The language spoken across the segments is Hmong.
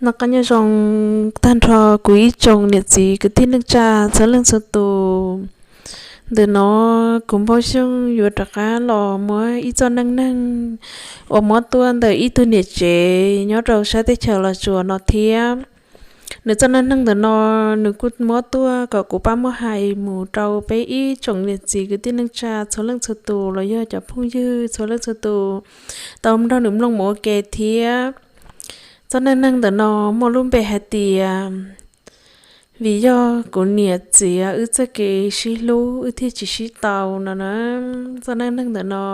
Noj qab nyob zoo tag nrho kuv ib tsoom niam txiv kwv tij neej tsa txhua leej txhua tus. Ntawm no kuv Npauj Xyooj yuav rov qab los muab ib txoj neej neeg uas muab tuaj ntawm ib tug niam tsev nyob rau sab teb chaws Los Tsuas no thiab. Nws txoj neej neeg ntawm no nws kuj muab tuaj kom kuv pab muab hais mus rau peb ib tsoom niam txiv kwv tij neej tsa txhua leej txhua tus los yog cov phooj ywg txhua leej txhua tus tau nrog nws mloog mus ua ke thiab. Txoj neej neeg ntawm no muaj lub npe hais tias vim yog kuv niam txiav wb txoj kev sib hlub wb thiaj tsis sib tau no na. Txoj neej neeg ntawm no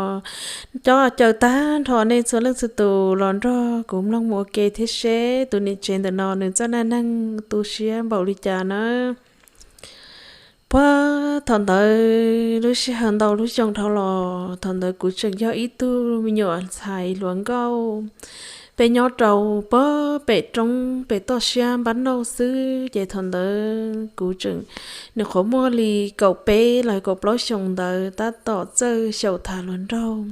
coj caw tag nrho nej txhua leej txhua tus los nrog kuv mloog mus ua ke thiab seb tus niam tsev ntawm no nws txoj neej neeg tu siab npaum li cas na. Puag thaum ntawd lub sij hawm ntau lub xyoo dhau los, thaum ntawd kuv tseem yog ib tug me nyuam ntxhais hluas nkauj. Peb nyob rau puag pem roob pem toj siab npab nauj xwb, ces thaum ntawd kuv tseem nyuam qhuav muaj li kaum peb los kaum plaub xyoos ntawd tab tom txawj xyaum tham hluas nraug.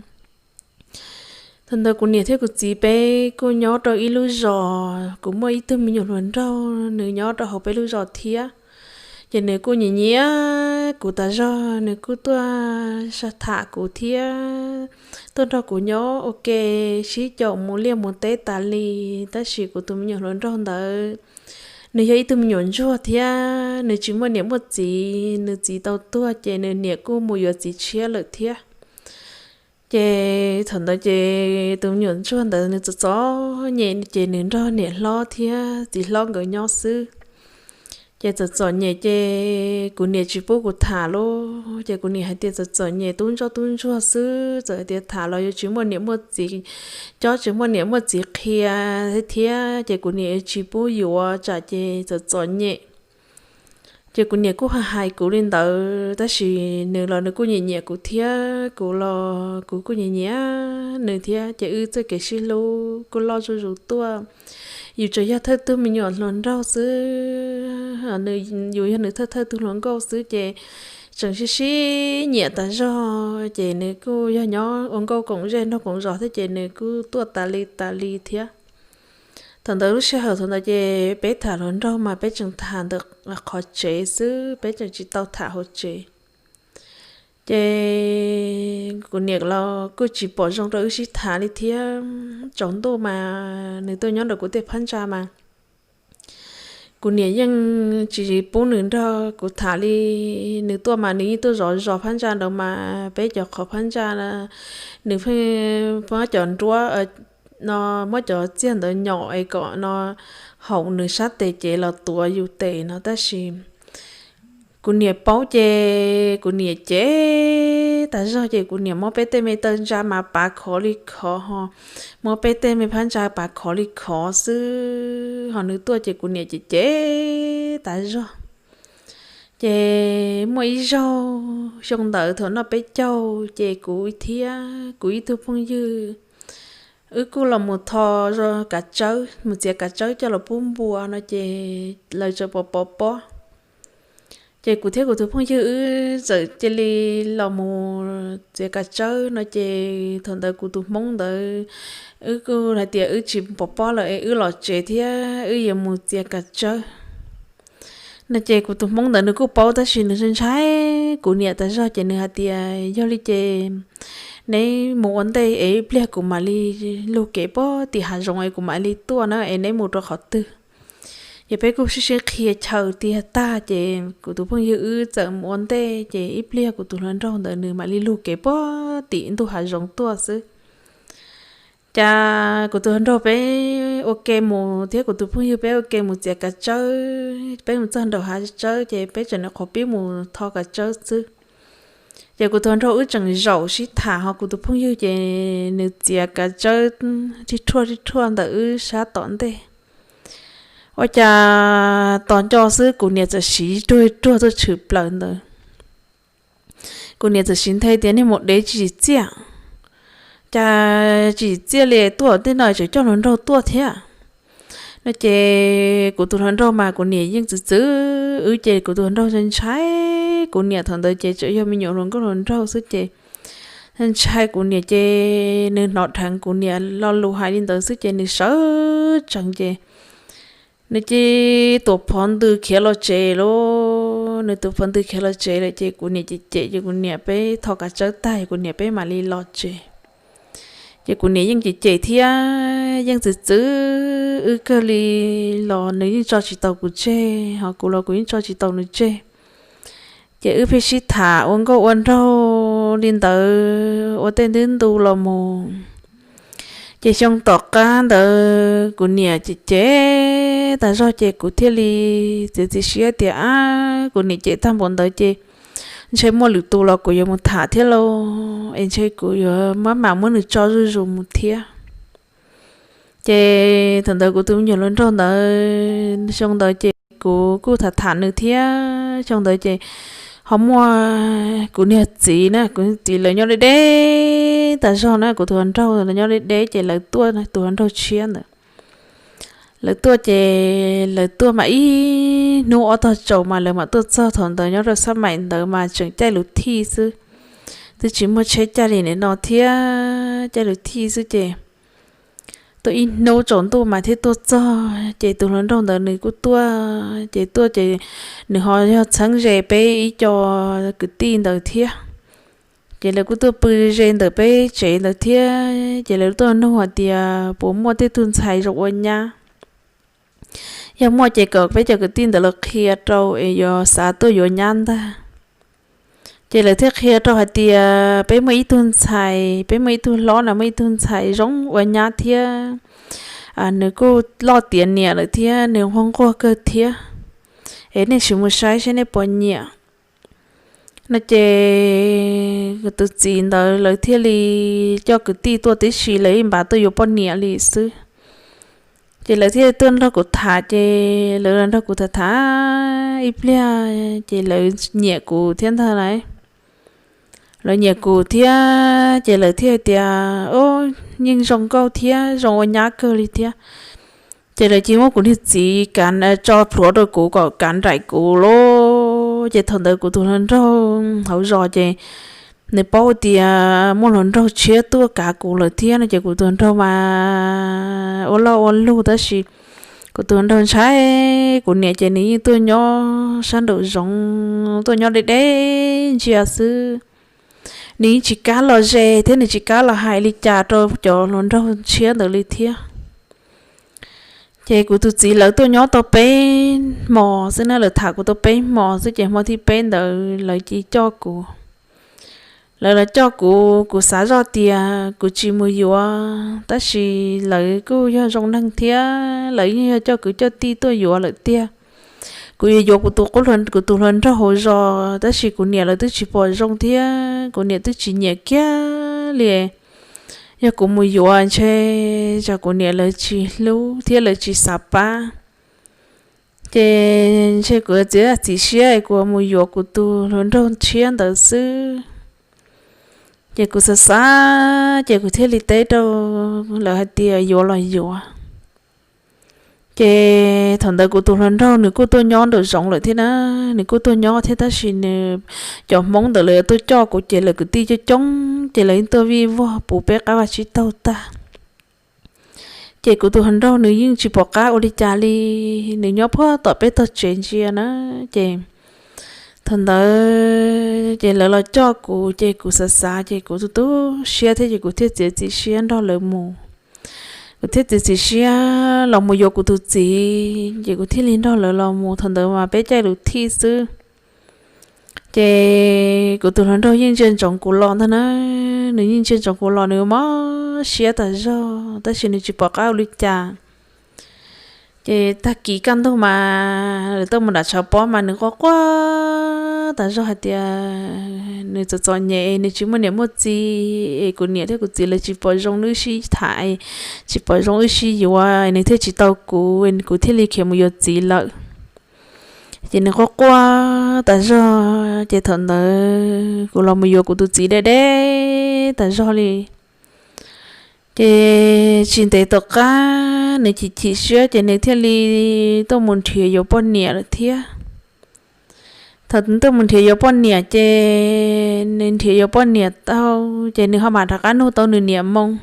Thaum ntawd kuv niam thiab kuv txiv peb kuj nyob rau ib lub zos, kuv muaj ib tug me nyuam hluas nraug nws nyob rau hauv peb lub zos thiab. Ces nws kuj nyiam nyiam kuv tas zog, nws kuj tuaj tham kuv thiab tuaj nrog kuv nyob ua ke sib caum mus liaj mus teb tas li. Tab sis kuv tus me nyuam hluas nraug ntawd nws yog ib tug me nyuam ntsuag thiab nws tsis muaj niam muaj txiv, nws txiv tau tuag ces nws niam kuj mus yuav txiv tshiab lawm thiab. Ces thaum ntawd ces tus me nyuam ntsuag ntawd nws txom txom nyem ces nws nrog niam hlob thiab txiv hlob nkawd nyob xwb. Ces txom txom nyem ces kuv niam tsis pub kuv tham lauj, ces kuv niam hais tias txom txom nyem tub ntsuag tub ntsuag xwb, txawm hais tias tham los yuav tsis muaj niam muaj txiv, cob tsis muaj niam muaj txiv qhia thiab, ces kuv niam tsis pub yuav tsam ces txom txom nyem. Ces kuv niam kuj hais hais kuv li ntawd, tab sis nws los nws kuj nyiam nyiam kuv thiab, kuv los kuv kuj nyiam nyiam nws thiab, ces wb txoj kev sib hlub kuj loj zuj zus tuaj. Yus tsuas yog thawj tug me nyuam hluas nraug xwb, nws, yus yog nws thawj thawj tug hluas nkauj xwb, ces tseem sib sib nyiam tas zog, ces nws kuj yog nyob ua nkauj koom zej nraug koom zos thiab, ces nws kuj tuaj tas li tas li thiab. Thaum ntawd lub sij hawm thaum ntawd ces peb tham hluas nraug mas peb tseem tham ntawm qhov tsev xwb, peb tseem tsis tau tham hauv tsev. Ces kuv niam los kuj tsis pom zoo rau wb sib tham li thiab. Tsaus ntuj mas nws tuaj nyob nram kuv tej phab ntsa mas kuv niam yeej tsis pub nws nrog kuv tham li. Nws tuaj mas nws yeej tuaj zov zos phab ntsa ntawd mas peb cov qhov phab ntsa, nws pheej muab cov nruab no, muab cov txiag ntawd nyom es kom no haum nws sab tes ces los tuav yus tes no, tab sis kuv niam paub ces kuv niam cem tas zog, ces kuv niam muab peb tej me taw ntsa mas pav khov li khov ho, muab peb tej me phab ntsa pav khov li khov xwb, ho nws tuaj ces kuv niam cem cem tas zog. Ces muaj ib zaug xyoo ntawd thaum noj peb caug ces kuv thiab kuv ib tug phooj ywg wb kuj los mus tho kav tsawb, mus txiav kav tsawb coj los pub npua no ces lawv txawm pov pov pob. Ces kuv thiab kuv tus phooj ywg wb txawm cia li los mus txiav kav tsawb no ces thaum ntawd kuv tus hmoob ntawd wb kuj hais tias wb tsis pov pob lawm es wb los tsev thiab wb yuav mus txiav kav tsawb no ces kuv tus hmoob ntawd nws kuj paub tab sis nws ntshai kuv niam tas zog ces nws hais tias yog li ces neb mus ua ntej es ib pliag kuv mam li lug kev puag tim hav zoov es kuv mam li tuaj na, es neb mus rau qhov twg. Ces peb kuj sib sib qhia chaw tiag tag ces kuv tus phooj ywg wb txawm mus ua ntej ces ib pliag kuv tus hluas nraug ntawd nws mam li lug kev puag tim ntug hav zoov tuaj xwb. Ces kuv tus hluas nraug peb ua ke mus thiab kuv tus phooj ywg peb ua ke mus txiav kav tsawb, peb mus txog nraum hav tsawb ces peb tseem nyuam qhuav pib mus tho kav tsawb xwb. Ces kuv tus hluas nraug wb tseem zaum sib tham ho kuv tus phooj ywg ces nws txiav kav tsawb rhij rhuaj rhij rhuaj ntawm wb sab tom ntej. Ua cas tos nco xwb kuv niam txawm siv ruag ruag tuaj tshwm plaws ntawd. Kuv niam txawm siv nthe tias nej mus dev tsis tsim txiaj, cas tsis tsim txiaj li tuaj tej no tseem coj hluas nraug tuaj thiab no ces kuv tus hluas nraug mas kuv niam yeej txwv txwv wb ces kuv tus hluas nraug ntshai, kuv niam thaum ntawd ces tseem yog me nyuam hluas nkauj hluas nraug xwb ces ntshai kuv niam ces nws hnov dheev kuv niam lo lus hais li ntawd xwb ces nws sawv tsees ces Nws cia li tuav phov ntws khiav los tsev lauj. Nws tuav phov ntws khiav los tsev lawm ces kuv niam cem cem, ces kuv niam peb tho kav tsawb tag, kuv niam peb mam li los tsev. Ces kuv niam yeej cem cem thiab yeej txwv txwv wb kawg li, los nws yeej tso tsis tau kuv tseg, ho kuv los kuv yeej tso tsis tau nws tseg. Ces wb pheej sib tham ua nkauj ua nraug li ntawd ua tej ntu los mus. Ces xyoo tom qab ntawd kuv niam cem cem tas zog ces kuv thiaj li txiav txim siab tias, ab, kuv niam cem tag npaum ntawd ces ntshe muaj lwm tus los kuv yuav mus tham thiab lauj, es ntshe kuv yuav maj mam muab nws tso zuj zus mus thiab. Ces thaum ntawd kuv tus me nyuam hluas nraug ntawd, xyoo ntawd ces kuv kuj tham tham nws thiab. Xyoo ntawd ces ho muaj kuv niag txiv na, kuv txiv lawv nyob deb deb tas zog na, kuv tus hluas nraug lawv nyob deb deb ces lawv tuaj, tus hluas nraug tshiab ntawd. Lawv tuaj ces lawv tuaj mas ib hnub ob tog tsaus mas lawv mam tuaj txog. Thaum ntawd nyob rau xab maim ntawd mas tseem caij lus thij xwb, twb tsis muaj tsheb caij li nim no thiab, caij lus thij xwb ces tuaj ib hnub tsaus ntuj mas thiaj tuaj txog. Ces tus hluas nraug ntawd nws kuj tuaj, ces tuaj ces nws ho yog txheeb ze peb ib co kwv tij ntawd thiab. Ces lawv kuj tuaj pw ze ntawm peb tsev ntawd thiab, ces lawv tuaj nug hais tias puas muaj tej tug ntxhais zoo ua nyab, yog muaj ces kom peb cov kwv tij ntawd los qhia rau es yuav xav tuaj yuav nyab ntag. Ces lawv thiaj qhia rau hais tias peb muaj ib tug ntxhais, peb muaj ib tug hlob na, muaj ib tug ntxhais zoo ua nyab thiab, nws kuj loj tiav niam lawm thiab nws nquag nquag kawg thiab, es nej sim mus saib saib nej puas nyiam no. Ces tus txiv ntawd lawv thiaj li coj kwv tij tuaj tib si, lawv ib npav tuaj yuav poj niam li xwb. Ces lawv thiaj tuaj nrog kuv tham, ces lawv los nrog kuv tham tham ib pliag ces lawv nyiam kuv thiab ntag lauj. Lawv nyiam kuv thiab ces lawv thiaj tias, o, yeej zoo nkauj thiab zoo ua nyab kawg li thiab. Ces lawv cia muab kuv niag txiv kav, tso plhuav rau kuv kom kav nraim kuv lauj. Ces thaum ntawd kuv tus hluas nraug hauv zos ces nws paub tias muaj hluas nraug tshiab tuaj kav kuv lawm thiab no ces kuv tus hluas nraug mas ua loj ua lug tab sis kuv tus hluas nraug ntshai kuv niam ces nws yeej tuaj nyob sab nraum zoov, tuaj nyob deb deb ntsia xwb. Nws yeej tsis kam los ze thiab nws tsis kam los hais li cas rau cov hluas nraug tshiab ntawd li thiab. Ces kuv tus txiv lawv tuaj nyob tau peb hmos xwb na, lawv tham kuv tau peb hmos xwb ces hmo thib peb ntawd lawv cia coj kuv. Lawv los coj kuv, kuv xav zoj tias kuv tsis mus yuav, tab sis lawv kuj yog zoo neeg thiab lawv yeej yog coj kwv coj tij tuaj yuav lawm tiag. Kuv yuav yuav kuv tus qub, kuv tus hluas nraug hauv zos, tab sis kuv niam lawv twb tsis pom zoo thiab kuv niam twb tsis nyiam kiag li. Yog kuv mus yuav ntshe tsam kuv niam lawv tsis hlub thiab lawv tsis xav pab. Ces ntshe kuv txiav txim siab kuv mus yuav kuv tus hluas nraug tshiab ntawd xwb. Ces kuv xav xav ces kuv thiaj li teb rau lawv hais tias yuav los yuav. Ces thaum ntawd kuv tus hluas nraug nws kuj tuaj nyob nraum zoov lawm thiab na, nws kuj tuaj nyob thiab tab sis nws, cov Hmoob ntawd lawv tuaj coj kuv ces lawv kwv tij coob coob ces lawv yeej tuaj vij vog puv peb qab vaj tsib taug tag. Ces kuv tus hluas nraug nws yeej tsis pom qab ua li cas li, nws nyob puag tom peb tog tsev ntsia na. Ces thaum ntawd ces lawv los coj kuv ces kuv xav xav ces kuv tu tu siab thiab ces kuv thiaj txiav txim siab nrog lawv mus. Kuv thiaj txiav txim siab los mus yuav kuv tus txiv ces kuv thiaj li nrog lawv los mus. Thaum ntawd mas peb caij lus thij xwb. Ces kuv tus hluas nraug yeej ntsia ntsoov kuv los ntag na, nws yeej ntsia ntsoov kuv los, nws mob siab tas zog tab sis nws tsis pom qab ua li cas. Ces tag kis kaj ntug mas lawv tuaj mus nram tshav pob mas nws quaj quaj tas zog hais tias nws txom txom nyem, nws tsis muaj niam muaj txiv, es kuv niam thiab kuv txiv lawv tsis pom zoo wb sib tham, tsis pom zoo wb sib yuav, nws thiaj tsis tau kuv, kuv thiaj li khiav mus yuav txiv lawm. Ces nws quaj quaj tas zog, ces thaum ntawd kuv los mus yuav kuv tus txiv deb deb tas zog li. Ces tsis ntev tom qab nws chim chim siab ces nws thiaj li tuaj mus nrhiav yuav poj niam lawm thiab. Thaum nws tuaj mus nrhiav yuav poj niam ces nws nrhiav yuav poj niam tau, ces nws ho mam rov qab nug tau nws niam moo.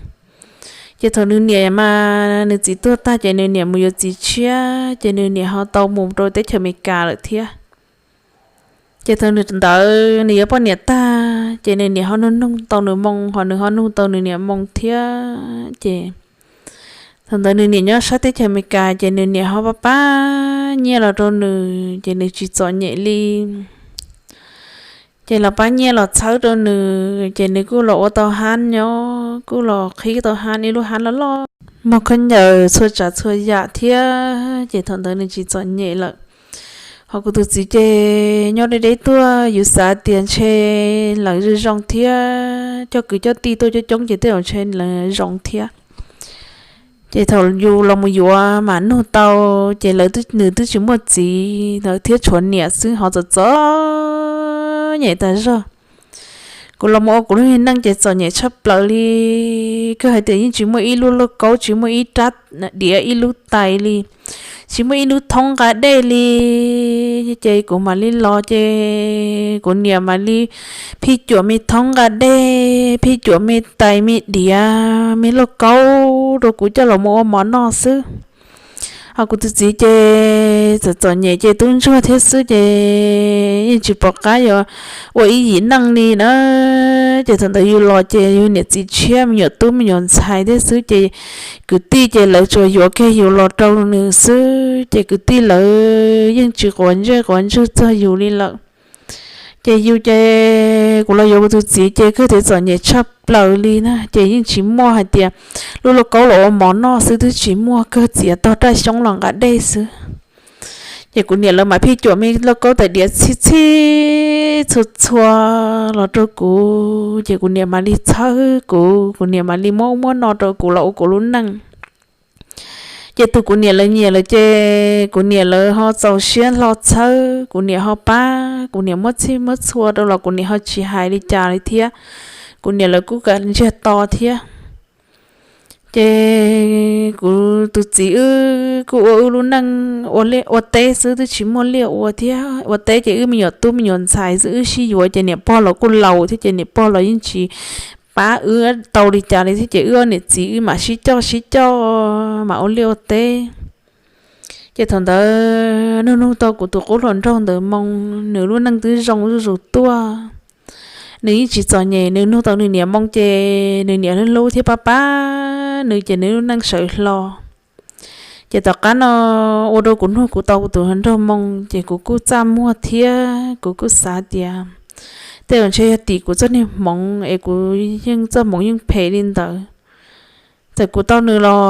Ces thaum nws niam mas nws txiv tuag tag ces nws niam mus yuav txiv tshiab ces nws niam ho tau mus rau teb chaws Amelikas lawm thiab. Ces thaum nws ntawd nws yuav poj niam tag ces nws niam ho nug nug tau nws moo, ho nws ho nug tau nws niam moo thiab. Ces thaum ntawd nws niam nyob sab teb chaws Amelikas ces nws niam ho pab pab nyiaj los rau nws ces nws tsis txom nyem li. Ces los pab nyiaj los txhawb rau nws ces nws kuj los ua tau hab nyob, kuj los qhib tau hab, ib lub hab loj loj, muag khaub ncaws txhua tsav txhua yam thiab. Ces thaum ntawd nws tsis txom nyem lawm. Ho kuv tus txiv ces nyob deb deb tuaj, yus xav tias ntshe lawv zoo zoo thiab, coj kwv coj tij tuaj coob coob ces tej zaum ntshe lawv zoo thiab. Ces thaum yus los mus yuav mam nug tau, ces lawv, nws twb tsis muaj txiv lawm thiab, tshuav niam xwb ho txom txom nyem tas zog. Kuv los mus ua kuv lub neej ces txom nyem tshaj plaws li. Kawg hais tias yeej tsis muaj ib lub lauj kaub, tsis muaj ib rab diav, ib lub tais li, tsis muaj ib lub thoob nqa dej li. Ces kuv mam li los ces kuv niam mam li phij cuam me thoob nqa dej, phij cuam me tais me diav me lauj kaub rau kuv coj los mus ua mov noj xwb. Ho kuv tus txiv ces txom txom nyem ces tub ntsuag thiab xwb ces yeej tsis pom qab yuav ua ib yim neej li na. Ces thaum ntawd yus los ces yus niam txiv tshiab, me nyuam tub me nyuam ntxhais thiab xwb ces kwv tij ces lawv tsuas yuav kiag yus los rau nws xwb ces kwv tij lawv yeej tsis quav ntsej quav ntswg txog yus li lawm. Ces yus ces kuv los yuav kuv tus txiv ces kawg tias txom nyem tshaj plaws li na, ces yeej tsis muaj hais tias lub lauj kaub los ua mov noj xwb twb tsis muaj, kawg txiav tog raj xyoob los nqa dej xwb. Ces kuv niam lawv mam phij cuam me lauj kaub tais diav txhij txhij txhua txhua los rau kuv ces kuv niam mam li txhawb kuv, kuv niam mam li muab ub muab no rau kuv los ua kuv lub neej. Ces tus kuv niam lawv nyiam lawm ces kuv niam lawv ho txaus siab hlo txhawb, kuv niam ho pab, kuv niam muab txhij muab txhua rau los kuv niam ho tsis hais li cas li thiab. Kuv niam lawv kuj kam ntsiag to thiab. Ces kuv tus txiv wb kuj ua wb lub neej ua liaj ua teb xwb twb tsis muaj liaj ua thiab. Ua teb ces wb me nyuam tub me nyuam ntxhais xwb, wb sib yuav ces niam pog los kuj laus thiab ces niam pog los yeej tsis pab wb tau li cas li thiab ces wb ob niam txiv wb mam sib coj sib coj mam ua liaj ua teb. Ces thaum ntawd nug nug tau kuv tus qub hluas nraug ntawd moo, nws lub neej twb zoo zuj zus tuaj. Nws yeej tsis txom nyem, nws nug tau nws niam moo ces nws niam hlub hlub thiab pab pab nws ces nws lub neej sawv hlo. Ces tom qab no ua rau kuv nug kuv tau kuv tus hluas nraug moo ces kuv kuj txaj muag thiab kuv kuj xav tias tej zaum ntshe yog tim kuv txoj niag hmoov es kuv yeej txoj hmoov yeej phem li ntawd. Txawm kuv tau nws los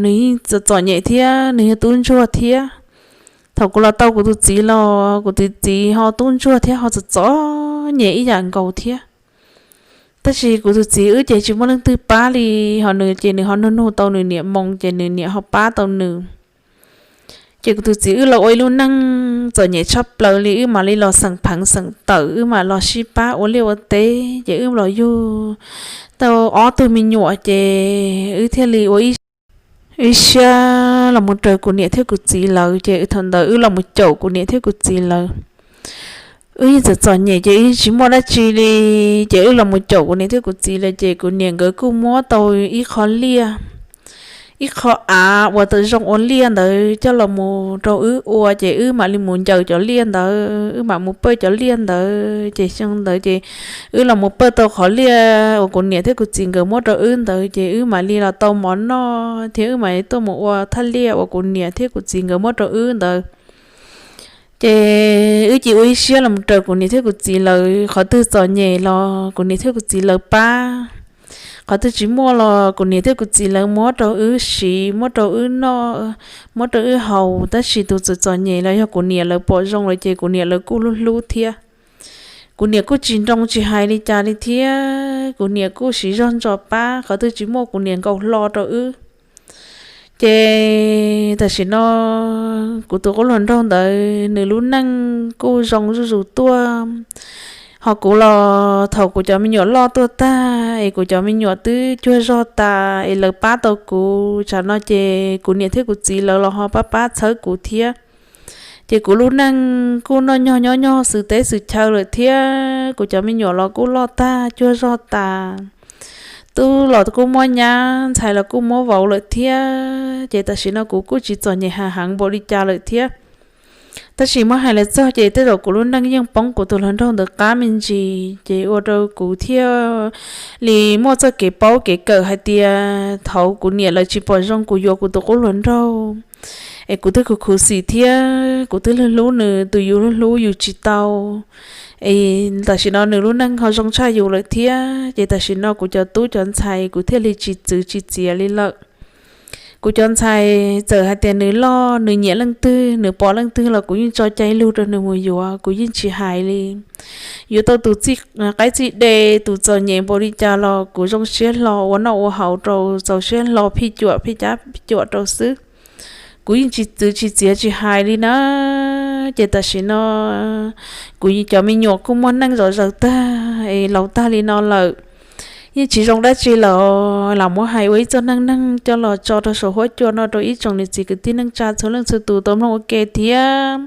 nws yeej txom txom nyem thiab nws yog tub ntsuag thiab. Thaum kuv los tau kuv tus txiv los kuv tus txiv ho tub ntsuag thiab ho txom txom nyem ib yam nkaus thiab. Tab sis kuv tus txiv wb ces tsis muaj leej twg pab li, ho nws ces nws ho nug nug tau nws niam moo ces nws niam ho pab tau nws. Ces kuv tus txiv wb los ua ib lub neej txom nyem tshaj plaws li, wb mam li los xeem pheev xeem tawm, wb mam los sib pab ua liaj ua teb, ces wb los yug tau ob tug me nyuam ces wb thiaj li ua ib siab los mus raws kuv niam thiab kuv txiv lawv. Ces thaum ntawd wb los mus caum kuv niam thiab kuv txiv lawv. Wb yeej txom txom nyem ces wb tsis muaj dab tsi li, ces wb los mus caum kuv niam thiab kuv txiv lawv ces kuv niam nkawd kuj muab tau ib qho liaj, ib qho av uas tau zoo ua liaj ntawd coj los mus rau wb ua, ces wb mam li mus ncaws cov liaj ntawd, wb mam mus pawj cov liaj ntawd. Ces xyoo ntawd ces wb los mus pawj tau qhov liaj uas kuv niam thiab kuv txiv nkawd muab rau wb ntawd, ces wb mam li los tau mov noj thiab wb mam li tuaj mus ua thaj liaj uas kuv niam thiab kuv txiv nkawd muab rau wb ntawd. Ces wb cia ua ib siab los raws kuv niam thiab kuv txiv lawv, qhov twg txom nyem los kuv niam thiab kuv txiv lawv pab, qhov twg tsis muaj los kuv niam thiab kuv txiv lawv muab rau wb siv, muab rau wb noj, muab rau wb haus. Tab sis tus txom txom nyem los yog kuv niam lawv pom zoo lawm ces kuv niam lawv kuj hlub hlub thiab. Kuv niam kuj tsis nroo tsis hais li cas li thiab, kuv niam kuj siv zog ntso pab, qhov twg tsis muaj kuv niam nkaus hlo rau wb. Ces tam sim no kuv tus qub hluas nraug ntawd nws lub neej kuj zoo zuj zus tuaj. Ho kuv los thaum kuv cov me nyuam loj tuaj tag es kuv cov me nyuam twb cuag zog tas es lawv pab tau kuv, tsam no ces kuv niam thiab kuv txiv lawv los ho pab pab txhawb kuv thiab. Ces kuv lub neej kuj noj nyog nyob nyog xwm teb xwm chaw lawm thiab, kuv cov me nyuam los kuj loj tag cuag zog tas. tub los kuj muab nyab, ntxhais los kuj muab vauv lawm thiab, ces tam sim no kuv kuj tsis txom nyem heev npaum li cas lawm thiab. Tab sis muab hais los txog ces tej zaum kuv lub neej yeej poob kuv tus hluas nraug ntawd qab me ntsis, ces ua rau kuv thiaj li muaj txoj kev paub kev kawm hais tias thaum kuv niam lawv tsis pom zoo kuv yuav kuv tus qub hluas nraug, es kuv twb khuv khuv xim thiab kuv twb hlub hlub nws tus yus hlub hlub yus tsis tau. Es tam sim no nws lub neej ho zoo tshaj yus lawm thiab, ces tam sim no kuv cov tub cov ntxhais kuv thiaj li tsis txwv tsis txiav li lawm. Kuv cov ntxhais txawm hais tias nws loj nws nyiam leej twg nws pom leej twg los kuv yeej tso cai lug rau nws mus yuav, kuv yeej tsis hais li. Yuav tau tus txij qaib txij de, tus txom nyem npaum li cas los kuv zoo siab hlo ua noj ua haus rau, txaus siab hlo phij cuam phij cab phij cuam rau xwb. Kuv yeej tsis txwv tsis txiav tsis hais li na. Ces tam sim no kuv cov me nyuam kuj muaj neej zom zaws tag es laus tag li no lawm, yeej tsis zoo dab tsi lawm, lam muab hais ua ib txoj neej neeg coj los tso rau saum huab cua no rau ib tsoom niam txiv kwv tij neej tsa txhua leej txhua tus tau mloog ua ke thiab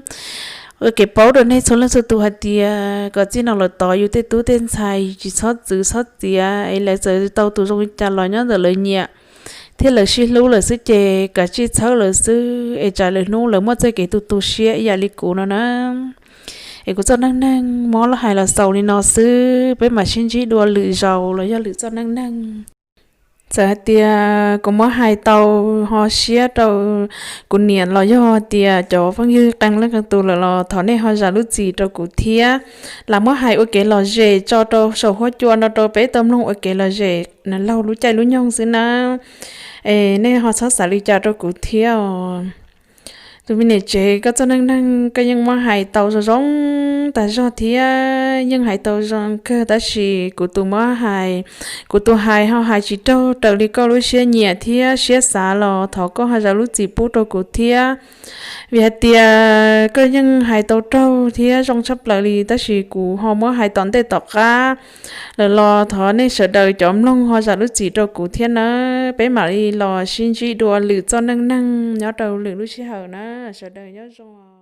ua kev paub rau nej txhua leej txhua tus hais tias kom txij no lawm tod yus tej tub tej ntxhais tsis txhob txwv txhob txiav es lawv txawm tau tus zoo li cas los nyob ntawm lawv nyiam thiab lawv sib hlub lawm xwb ces kav tsij txhawb lawv xwb es tsam lwm hnub lawv muaj txoj kev tu tu siab ib yam li kuv no na. Es kuv txoj neej neeg muab los hais los xaus li no xwb, peb mam sib ntsib dua lwm zaus los yog lwm txoj neej neeg. Txawm hais tias kuv muab hais tau ho siab rau kuv niam los yog tias cov phooj ywg qee leej qee tus lawm los thov nej ho zam lub txim rau kuv thiab. Lam muab hais ua kev lom zem tso rau saum huab cua no rau peb tau mloog ua kev lom zem laug lub caij lub nyoog xwb na. Es nej ho txhob xav li cas rau kuv thiab os. Tus me niam tsev, koj txoj neej neeg koj yeej muab hais tau zoo zoo tag zog thiab yeej hais tau zoo kawg, tab sis kuv tus muab hais, kuv tus hais ho hais tsis raug raws li koj lub siab nyiam thiab siab xav los thov koj ho zam lub txim pub rau kuv thiab. Vim hais tias koj yeej hais tau raug thiab zoo tshaj plaws li, tab sis kuv ho muab hais tom ntej tom qab lawm los thov nej sawv daws cov mloog ho zam lub txim rau kuv thiab nawb. Peb mam li los sib ntsib dua lwm txoj neej neeg nyob rau lwm lub sij hawm na. Sawv daws nyob zoo.